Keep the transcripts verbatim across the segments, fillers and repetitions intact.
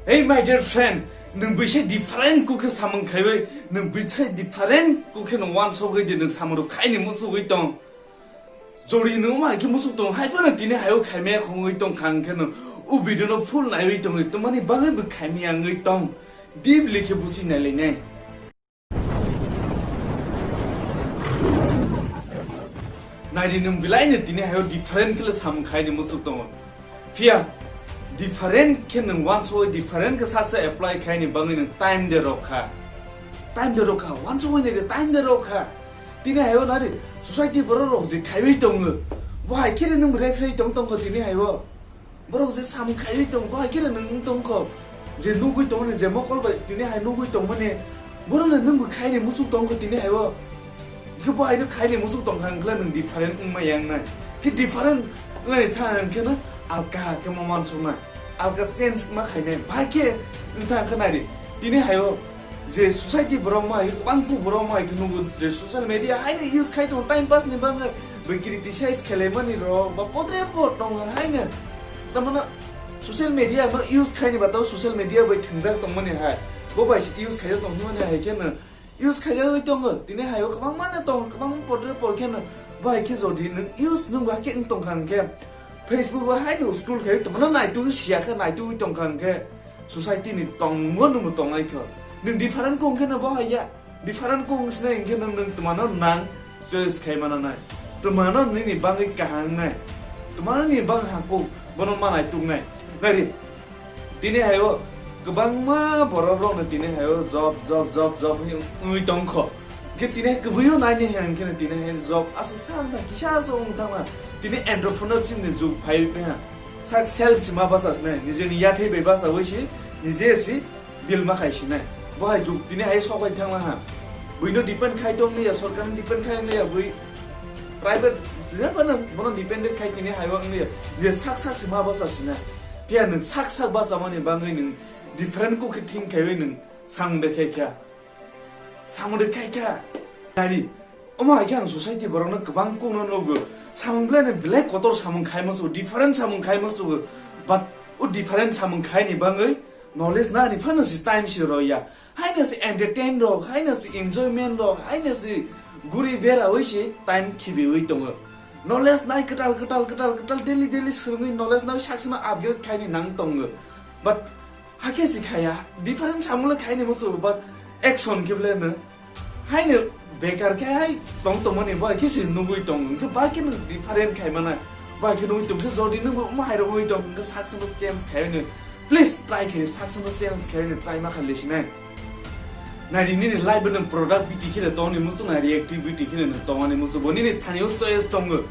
Hey my dear friend, nwng bwsai different kukhe samung khaiwi, nwng bwsai different kukhe nwng wansogwi di nwng samung rok khaini musugwi tong. Jori nwng ma khe musuk tong, hai phano tini hayo khaimaya khongwi tong kha hwnkhe nwng o video no full naiwi tongwi tongmani bagwi bo khaimaya wngwi tong. Deeply khe busi nailainai. Naidi nwng belai no tini hayo different khe le samung khaini musuk tongo. Phiya different khe nwng wansogwi different khe saksa apply khaini bagwi nwng time de rok kha. Time de rok kha, wansogwi naidi time de rok kha. Tini hayo nari society borok rok je khaiwi tongo. Bo hai khe nwng refrain tong tongkho tini hayo. Borok je samung khaiwi tong, bo hai khe nwng tongkho. Je nugwi tongmani, je mokol bai tini hai nugwi tongmani, borok le nwng bo khaini musuk tongkho tini hayo. Khe bo haino khaini musuk tongkha hwnkhe nwng different wngma yangnai. Khe different wngnai thang hwnkhe no alka khe ma wansuknai. Alka change ma khainai. Bai khe wngthang khe naidi. Tini hayo je society borok ma hai, kwbang kuk borok ma hai khe nugo je social media haino use khai tongo time pass ni bagwi bai criticize khailaimani rok ba potre pot tongo haino. Tamano social media no use khaini ba tao social media bai thingjak tongmani hai. Bo bai se use khaijak tongmani hai khe no use khaijagwi tongo. Tini hayo kwbangma no tongo, kwbang potre por khe no bo hai khe jodi nwng use nwng ba khe wng tongkha hwnkhe Facebook o haino scroll khai tongmano naitu siya khe naitu tongkha hwnkhe society ni tongmo nwngbo tongnai kho. Nwng different kung khe no bo hai ya. Different kung sne hwnkhe nwng, nwng twmano nang choice khai mana nai. Twmano nini bagwi kaham nai. Twmano nini bagwi hakuk bono manai tuknai. Nari, tini hayo kwbangma borok rokno tini hayo job, job, job, job wngwi tongkho. Khe tini kwbwio naini hwnkhe tini hayo job aswk sa wngthang kisa aswk wngthangma. Tini entrepreneurship ni jug phai ha. Sak self si ma basa sinai, nijeni yathai bai basa wi si, nije si bil ma khai sinai. Bo hai juk tini hai sok bai thangma ha. Buino depend khai tong liya, sorkar ni depend khai liya, bui private, ya bana, bono dependent khai tini hai wang liya. Je sak sak si ma basa sinai. Pia nwng sak sak basa mani bangwi nwng different ko khe thing khaiwi nwng sang de khai kha. Samung de khai kha. Nari, omo hai khe ang society borokno kwbang kukno nugo. Samung belai ni belai kotor samung khai musugo, different samung khai musugo. But o different samung khaini bagwi knowledge nani phano si time si roya. Haino si entertain rok, haino si enjoyment rok, haino si guri berawi si time khibiwi tongo. Knowledge nai kwtal, kwtal, kwtal, kwtal, daily, daily swrwngwi knowledge nai saksano upgrade khaini nang tongo. But Hakhe si khaya, different samung le khaini musugo, but action khe ble no. Haino bekar khe hai tong tongmani bo khe si nugui tong, hwnkhe ba khe no different khai mana, ba khe nugui tong khe jodi no bo mo hai rogui tong, hwnkhe sak sano change khai no. Please try khai sak sano change khai no, try ma khaile sinai. Nari nini life no productivity khe tongni musugo na reactivity khe no tongani musugo, bo nini thani o choice tongo.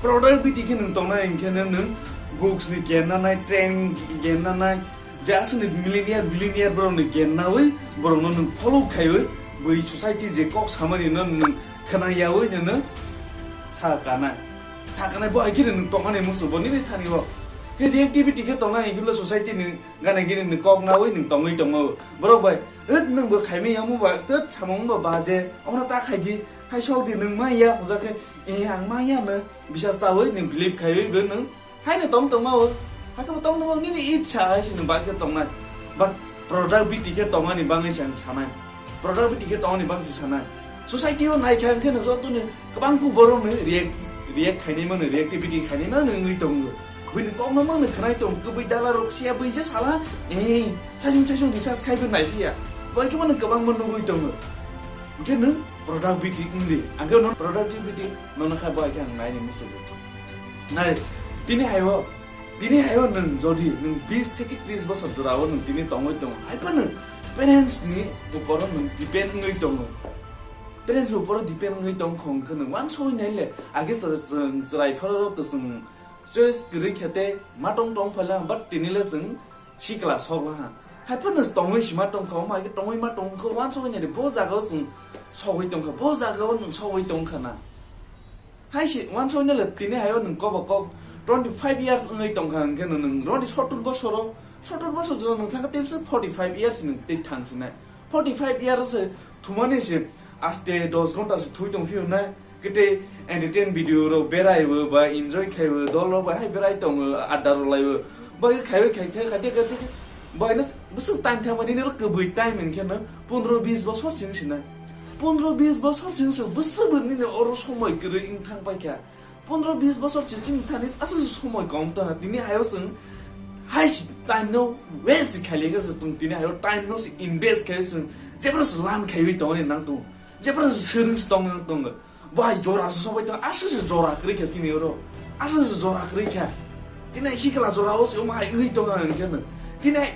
Productivity khe no tongnai hwnkhe no nwng books ni gyan nanai, training gyan nanai, je aswkni millionaire, billionaire borokni gyan nawi borokno nwng follow khaiwi bui society je kok samani no nwng khwna yawi no nwng sa kana. Sa kana bo hai khe nwng tongmani musugo nini thani o. Khe reactivity khe tongnai hwnkhe society ni gana gini ni kok nawi nwng tongwi tongo. Borok bai, "Hwt nwng bo khaimai yamo ba, hwt samung ba baje, omo ta khai di, hai sok di nwng mai ya," hwnjak khe, "Eh, ang mai ya no," bisa chawi nwng believe khaiwi bo nwng Haino tong tongma o, hakhe bo tong tongma nini itsa hai se nwng bai khe tongnai. But productivity khe tongmani bagwi se ang sanai. Productivity khe tongmani bagwi se sanai. Society o nai kha hwnkhe no joto ni kwbang kuk borok no react, react khainai mano, reactivity khainai mano wngwi tongo. Buini kok no mano khwnai tong, kwbwi dala rok siya bui je sala, eh, saisung saisung research khai bo nai phiya. Bai khe mano kwbangma nugwi tongo. Hwnkhe nwng productivity wng di. Ang khe no productivity nono kha bai khe ang naini musugo. Nai, tini haio, tini haio nwng jodi nwng bis theke tris bosor jorao nwng tini tongwi tongo, hai phano parents ni uporo nwng depend wngwi tongo. Parents ni uporo depend wngwi tong khong khe nwng wansugwi nai le, age chwng chwrai pharo rok to chwng choice kwrwi khe tei ma tong tong phaila, but tini le chwng sikla sokla ha. Hai phano tongwi sima tong kha, omo hai khe tongwi ma tong kha, wansugwi nai le, bo jagao chwng sogwi tong kha, bo jagao nwng sogwi tong kha na. Hai se wansugwi nai le tini haio nwng kok ba kok twenty five years wngwi tong kha, hwnkhe no nwng roni sottur bosoro, sottur bosor jora nwng thang kha tei bwswk forty five years nwng tei thang sinai. Forty five years se thumani se aste dos ghonta se thui tong phio nai. Kete entertain video rok berai bo ba enjoy khai bo dol rok bai hai berai tongo adda rok lai bo. Bai khai bai khai khai khai khai khai Boino bwswk time thangmani nini kwbwi time hinkhe no pondro bis bosor chwng sinai. Pondro bis bosor chwng se bwswk bo nini oro somoi kwrwi wng thang paikha. Pondro bis bosor se chwng thani aswk somoi kom ta tini hayo chwng hai time no waste khailika se chwng tini hayo time no se invest khai chwng jebra se lan khaiwi tongni nang tongo. Jebra se swrwng se tong nang tongo. Bai jora se sobai tong aswk se jora kwrwi kha tini oro. Aswk se jora kwrwi kha. Tini hai hikla jora o se omo hai wi tong ang khe no. Tini hai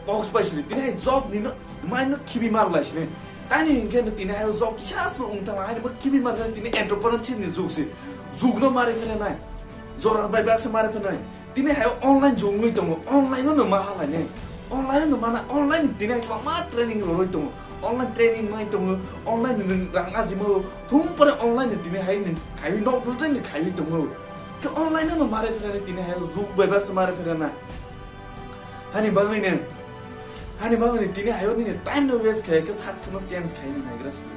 box bai sini tini hai job ni no mai no khibi mar lai sini. Tani hinkhe no tini hai job kisa su ung tang hai bo khibi mar sini tini entrepreneurship ni jug si. Jug no mare phre nai. Jora bai ba se mare phre nai. Tini hai online jug wi tongo. Online no ma halai ne. Online no mana online tini hai ma training roi tongo. Online training mai tongo. Online ni rang ajimo thum pore online ni tini hai ni khai nok training khai tongo. Ke online no mare phre nai tini hai jug bai ba se mare phre nai. Hani bagwi ne, hani bagwi ne tini hayo nini time no waste khai khe sak sano change khai ni naigra sidi.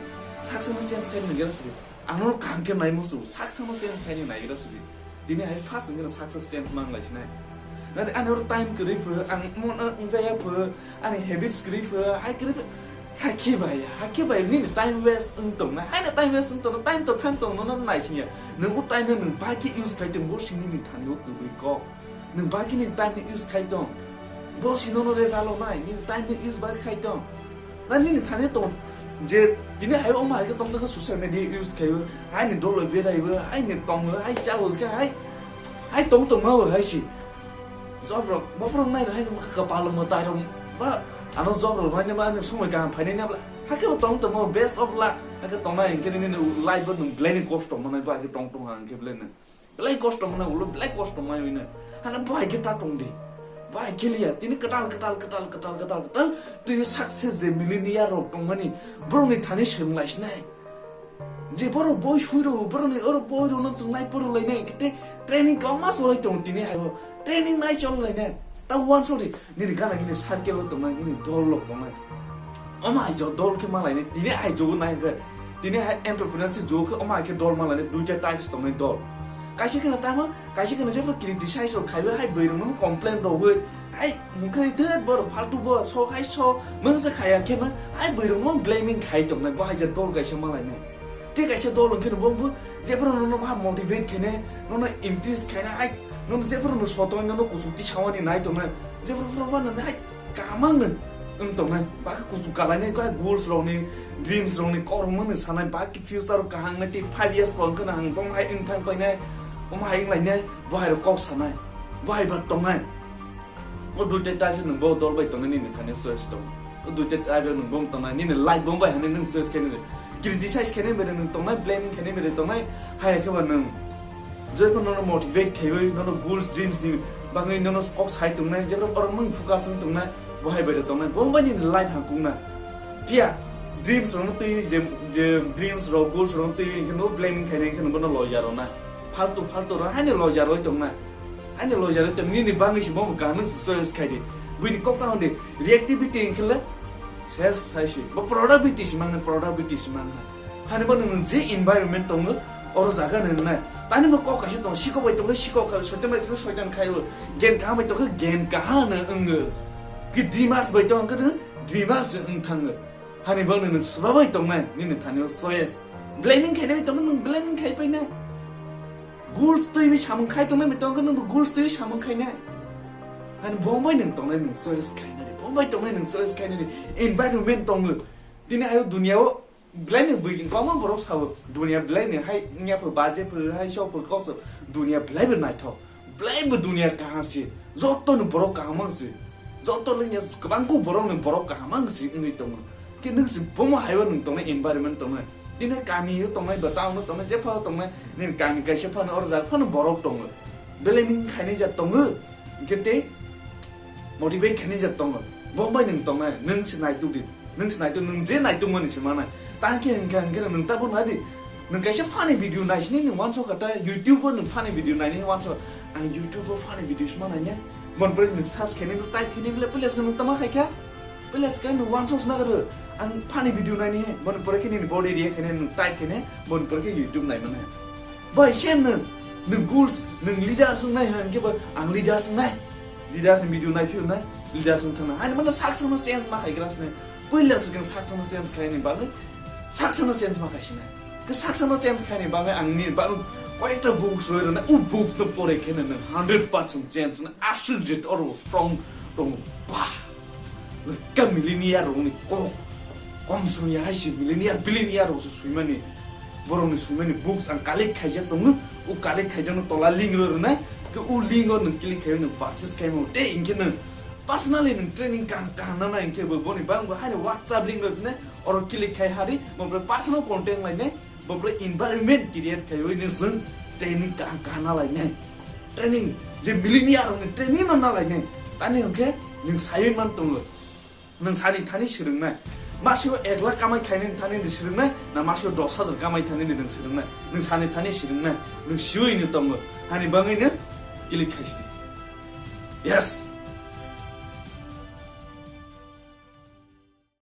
Sak sano change khai ni naigra sidi. Ano kaham khe nai musu, sak sano change khai ni naigra sidi. Tini hai first ngi sak sano change mang lai sinai. Nadi ani oro time kwrwi pho, ang mo na ngjaya pho, ani habits kwrwi pho, hai kwrwi pho. Hakhe bai, hakhe bai nini time waste wng tong na. Hai na time waste wng tong na, time to thang tong no no nai sinya. Nung u time no nung bai khe use khai tong bo sini ni thani o kwrwi kok. Nwng bagini time ni use khai tong. Bo sinono reza lo nai, nini time ni use bai khai tong. Na nini thani tong. Je tini hai omo hai khe tong tong social media use khai o, hai ni dolo berai o, hai ni tong o, hai cha o khe hai. Hai tong tong ma o hai si. Job rok, bo rok nai hai ka palo mo tai rok ba ano job rok nai ba ani somoi kaham phai nai na bla. Ha khe bo tong tong ma o best of luck. Ha khe tong nai hingkhe nini life bo nwng belai ni kosto mo nai ba khe tong tong ha hingkhe belai nai. Belai kosto mano ulo, belai kosto mai wina. Hana bai khe ta tong di. Bai khe liya, tini kwtal, kwtal, kwtal, kwtal, kwtal, kwtal. Twi success je millionaire rok tongmani, borok ni thani swrwng lai sinai. Je borok boi sui rw, borok ni oro boi rw no chwng nai poro lai nai, kete training kwbangma cholai tongo tini hai bo. Training nai chol lai nai. Ta uansukdi, nini gana gini circle o tongnai, nini dol rok tongnai. Omo hai jok dol khe ma lainai, tini hai jogo nai hwnkhe, tini hai entrepreneurship jogo khe omo hai khe dol ma lainai, duita types tongnai dol. Kaisa kheno tamo, kaisa kheno jephru criticize rok khaiwi hai bwrwi rokno complain rogwi, hai hwnkhe thwt borok faltu bo sok hai sok, mungsa khaya khe ma, hai bwrwi rokno blaming khai tongnai, bo hai je dol kaisa ma lainai. Tei kaisa dol hwnkhe no bo, bo jephru nono ma motivate khainai, nono increase khainai, hai nono jephru no sotoi nono kuchuk tisawani nai tongnai, jephru phru phano nai kaham ang no wng tongnai, ba khe kuchuk kalainai, khe goals rokni, dreams rokni kok rok mano sanai, ba khe future rok kaham nai, tei five years por wngkhe no ang bo hai wng thang painai, omo hai wng lainai, bo hai rok kok sanai, bo hai ba tongnai. O duita type se nwng bo dol bai tongnai nini thani choice tongo. O duita type nwng bo tongnai nini life bo bai hwnwi nwng choice khe nini. Criticize khe nini bere nwng tongnai, blaming khe nini bere tongnai, hai khe ba nwng. Joi phano nono motivate khaiwi, nono goals, dreams ni bagwi nono kok sai tongnai, jebro oro nwng focus wng tongnai, bo hai bere tongnai, bo bai nini life hangkukna. Phiya dreams rokno twi je, je dreams rok, goals rokno twi hwnkhe no blaming khainai hwnkhe no bono loja rona. Faltu, faltu ro, haino loja roi tongnai. Ani loja roi tong nini bangwi se bo kaham se choice khai di. Buini kok kaham di reactivity hwnkhe le ses hai se. Bo productivity se mangna, productivity se mangna. Hani bo nwng je environment tongo, oro jaga nwngnai. Tani bo kok kaisa tong, sikok bai tongkhe sikok khai, soitan bai tongkhe soitan khai, gen kaham bai tongkhe gen kaham no wngo. Ki dreamers bai tongkhe dreamers wng thango. Hani bo nwng swbabai tongnai, nini thani o choice. Blaming khainai bai tongkhe nwng blaming khai painai. Goals twiwi samung khai tongnai bai tongkhe nwngbo goals twiwi samung khainai. Ani bo bai nwng tongnai nwng choice khainani, bo bai tongnai nwng choice khainani environment tongo. Tini ayo dunia o belai ni bui kwbangma borok sabo dunia belai ni hai nya pho baje pho hai so pho kok so dunia belai bo naithok, belai bo dunia kaham se, joto ni borok kaham ang se, joto le nya kwbang ko borok ni borok kaham ang se wngwi tongo. Ke nwng se bomo hai o nwng tongnai environment tongnai. Nini kami o tongnai ba town o tongnai, jepha o tongnai, nini kami kaisa phano oro jak phano borok tongo. Belai nini khainai jak tongo, hwnkhe tei motivate khainai jak tongo. Bo bai nwng tongnai, nwng se naituk di, nwng se naituk, nwng je naituk mani se manai. Tang khe hwnkha hwnkhe nwng tabuk nai di. Nwng kaisa funny video nai sini nwng uansukha ta YouTube o nwng funny video nainai uansukha. Ang YouTube o funny video se manai ne. Bon pore nwng search khainai, nwng type khainai bile pwila se nwng tama khaikha. Pwila se nwng uansuk se nagarw. Ang funny video nainai he. Bon pore khe nini body react khainai nwng type khainai. Bon pore khe YouTube nai mano he. Bai same nwng. Nwng goals, nwng leaders wngnai hwnkhe bo ang leaders wngnai. Leaders ni video nai phiyok nai, leaders ni thangna. Haini mano saksa no change ma khai gra sini. Puila se kang saksa no change khai ni bagwi, saksa no change ma khai sini. Ke saksa no change khai ni bagwi ang ni bagwi koyekta books roi rana, u books no pore khe na nang hundred percent change na aswk jit oro strong tong ba. Ka millionaire rok ni kok. Om song ya hai si millionaire, billionaire rok se suimani. Borok ni suimani books ang collect khaijak tongo. U collect khaijakno tola link roi rwnai. Ke u link o nwng click khaiwi nwng purchase khaimo. Tei hinkhe nwng personally nwng training kaham kaham nana hinkhe bo boni bangbo haino WhatsApp link roi rwnai. Oro click khai hari, bo personal contact lainai. Bo environment create khaiwi nwng training kaham kaham nalainai. Training, je millionaire rokni training no nalainai. Tani hinkhe nwng saiwi man tongo. Nwng sani thani swrwngnai. Masio ek lakh kamai khainani thani ni swrwngnai, na masio dos hajar kamai thani ni nwng swrwngnai. Nwng sani thani swrwngnai. Nwng siwi ni tongo. Hani bangwi nwng click khai sidi. Yes.